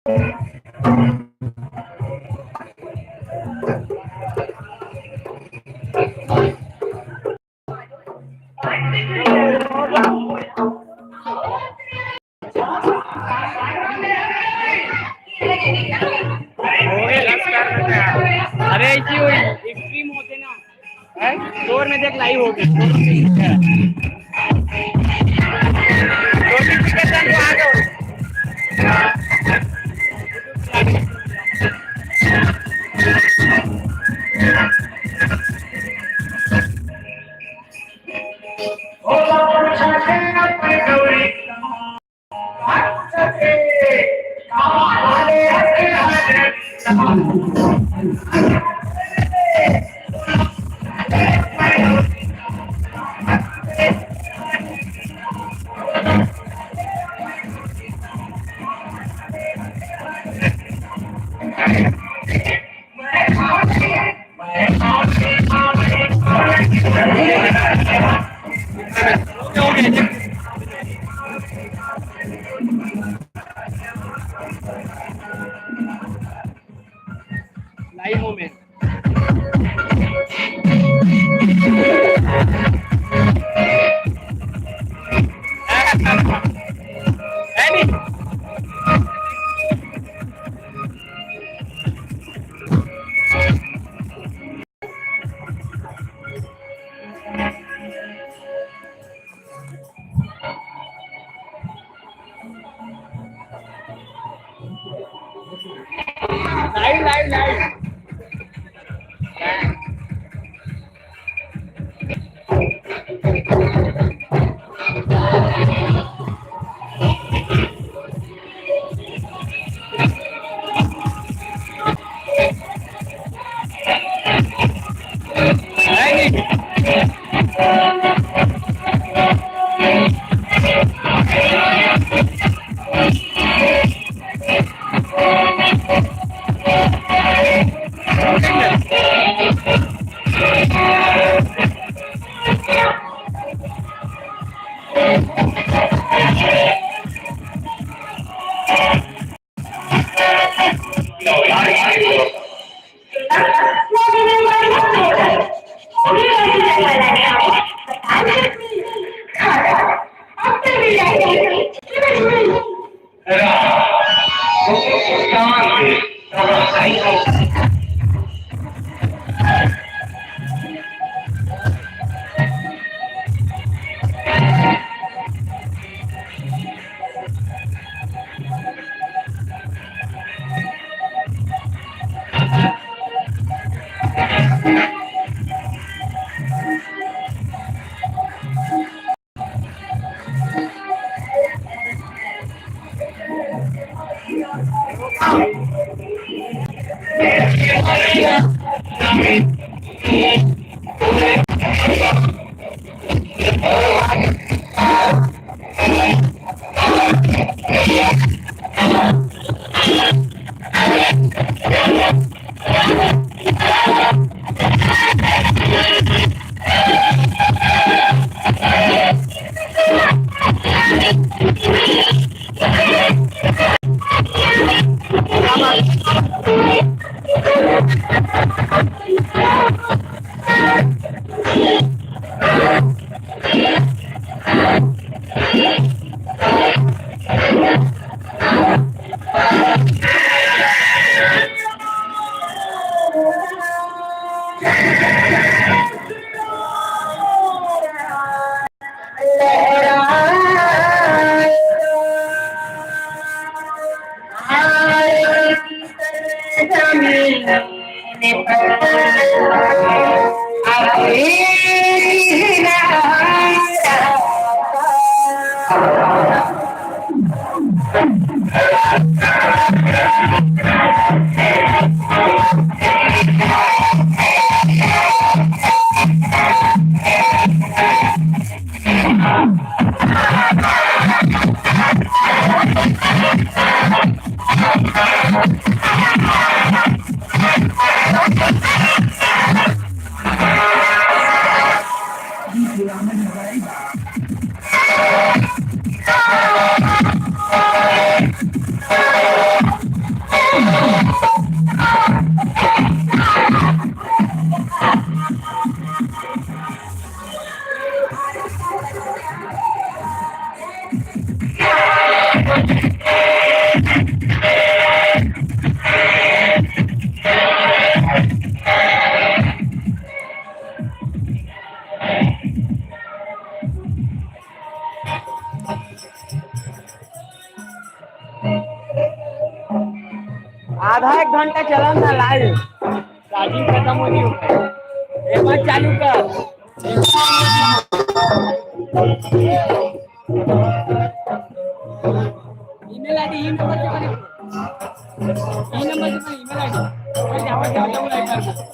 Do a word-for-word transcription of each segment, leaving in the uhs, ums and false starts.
अरे, ऐसी हुई, एक्सट्रीम होते ना। हैं? स्टोर में देख, लाइव हो गई। Notification तो आ गया। Live moment. Live, live, live. आधा एक घंटा चला ना लाइव। चार्जिंग खत्म हो गई होगा। एक बार चालू कर। ईमेल आईडी, ई नंबर से बने। ई नंबर से बने, ईमेल आईडी। मैं जावा, जावा, जावा, एक बार।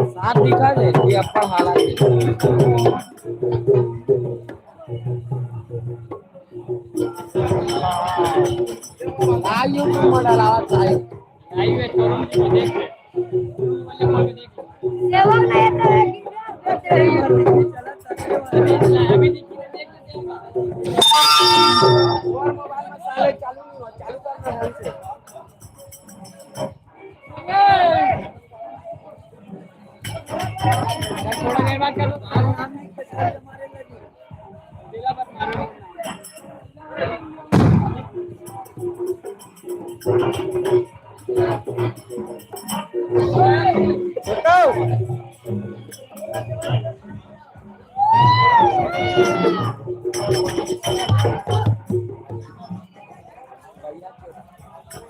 साफ दिखा दे, ये अब्बड़ हालत हे। आ, YouTube में डाला, साहब। थोड़ा देर बाद कर लो।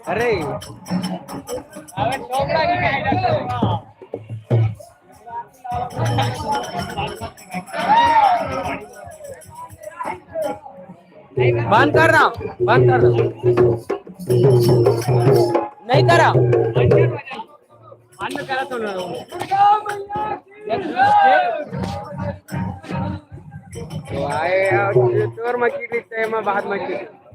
अरे, बंद कर रहा, बंद कर रहा। नहीं करा। बंद करा तो ना। तो आए यार, तोर मकी रिश्ते में बात मकी।